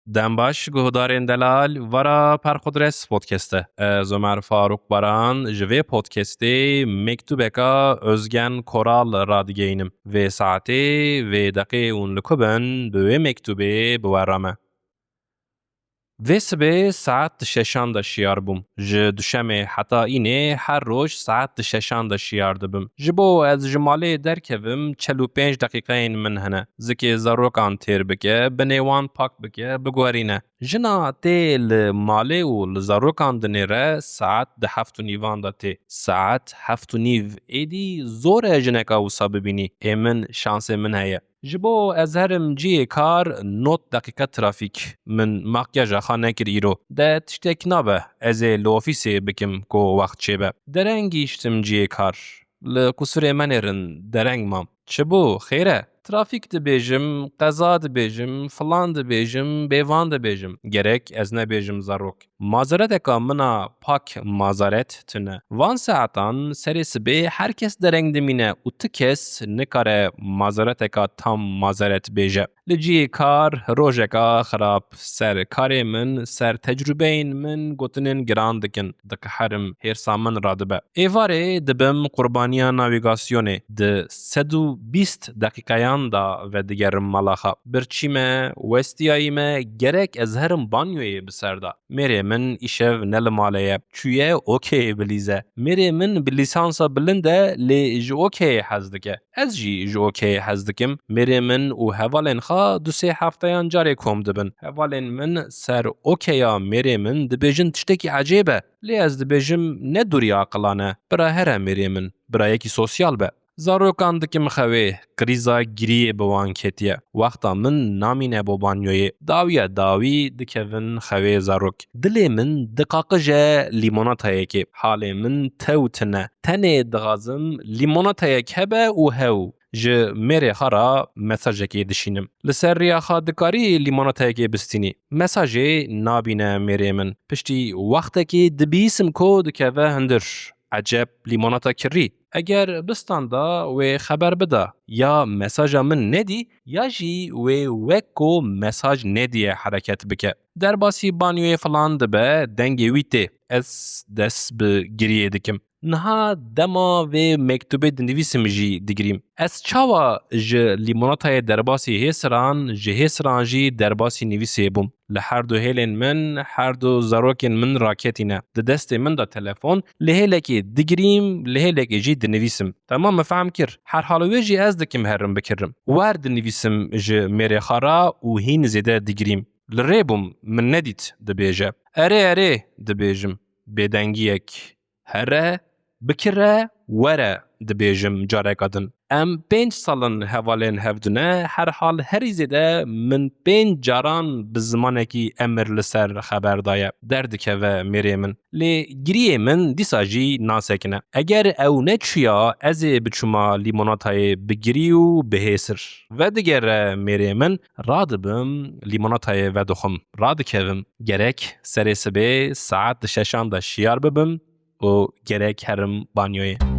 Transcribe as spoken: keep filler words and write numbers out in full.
Dem baş, guhdarên delal, vara Perxudres podcast e. Ez Ömer Faruk Baran, ji vê podcastê mektubeka Özgen Koral radigeynim. Vê saetê, vê deqê hûn li ku bin, bi wê mektubê bi we re me. Vê sibê saet di şeşan de şiyar bûm. Ji duşemê heta înê her roj saet di şeşan de şiyar dibim. Ji bo ez ji malê derkevim, çel û pênc deqîqeyên min hene. Zikê zarokan têr bike, binê wan pak bike, biguherîne. Jina tê li malê û li zarokan dinêre saet di heft û nîvan de tê. Saet heft û nîv êdî zor e jineka wisa bibînî. Ê min şansê min heye. Ji bo ez herim cihê kar nod deqîqe trafîk. Min makyaja xwe nekir îro. De tiştek nabe, ez ê li ofîsê bikim ku wext çêbe. Dereng gihiştim cihê kar. Li qusurê me nêrin, dereng mam. Çi bû, xêr e? Trafîk dibêjim, qeza dibêjim, filan dibêjim, bêvan dibêjim. Gerek ez nebêjim zarok. Mazereteka min a pak mazaret tune. Van saetan serê sibê her kes dereng dimîne û ti kes nikare mazereteka tam mazeret bêje. Li cihê kar rojeka xirab, ser karê min, ser tecrûbeyên min gotinên giran dikin. Diqiherim, hêrsa min radibe. Êvarê dibim qurbaniya navîgasyonê. Di sed û bîst deqîqeyan de vedigerim mala xwe. Birçî me, westiyayî me, gerek ez herim banyoyê bi ser de. Mêrê min îşev ne li malê ye. Çûye okeyê bilîze. Mêrê min bi lîsansa bilind e, lê ji okeyê hez dike. Ez jî ji okeyê hez dikim. Mêrê min û hevalên xwe du sê hefteyan carê kom dibin. Hevalên min ser okeya mêrê min dibêjin tiştekî ecêb e. Lê ez dibêjim ne dûrî aqilan e. Bira here mêrê min. Birayekî sosyal be. Zarokan dikim xewê, krîza giriyê bi wan ketiye. Wexta min namîne bo banyoyê. Dawiya dawî dikevin xewê zarok. Dilê min diqaqije lîmonatayekê. Halê min tew tine. Tenê dixwazim lîmonatayek hebe û hew. Ji mêrê xwe re mesajekê dişînim. Li ser riya xwe dikarî lîmonatayekê bistînî. Mesajê nabîne mêrê min. Piştî wextekê dibîsim ku dikeve hundir. Eceb lîmonata kirrî. Eger bistanda wê xeber bida, ya mesaja min nedî, ya jî wê wek ku mesaj nediye hereket bike. Derbasî banyoyê filan dibe, dengê wî tê. Ez dest bi giriyê dikim. Niha dema vê mektubê dinivîsim jî digirîm. Ez çawa ji lîmonatayê derbasî hêsiran, ji hêsiran jî derbasî nivîsê bûm? Li her du hêlên min, her du zarokên min raketîne. Di destê min de telefon, li hêlekê digirîm, li hêlekê jî dinivîsim. Temam, me fehm kir. Herhal wê jî ez dikim herim bikirim. Wer dinivîsim ji mêrê xwe re û hîn zêde digirîm. Li rê bûm, min nedît, dibêje. Erê, erê, dibêjim. Bêdengiyek. Here, bikire, were, dibêjim careka din. Em pênc sal in hevalên hevdû ne, herhal herî zêde min pênc caran bi zimanekî emir li ser xeber daye. Derdikeve mêrê min. Lê giriyê min dîsa jî nasekine. Eger ew neçûya, ez ê biçûma lîmonatayê bigirî û bihêsir. Vedigere mêrê min, radibim, lîmonatayê vedixwim. Radikevim. Gerek serê sibê saet di şeşan de şiyar bibim û gerek herim banyoyê.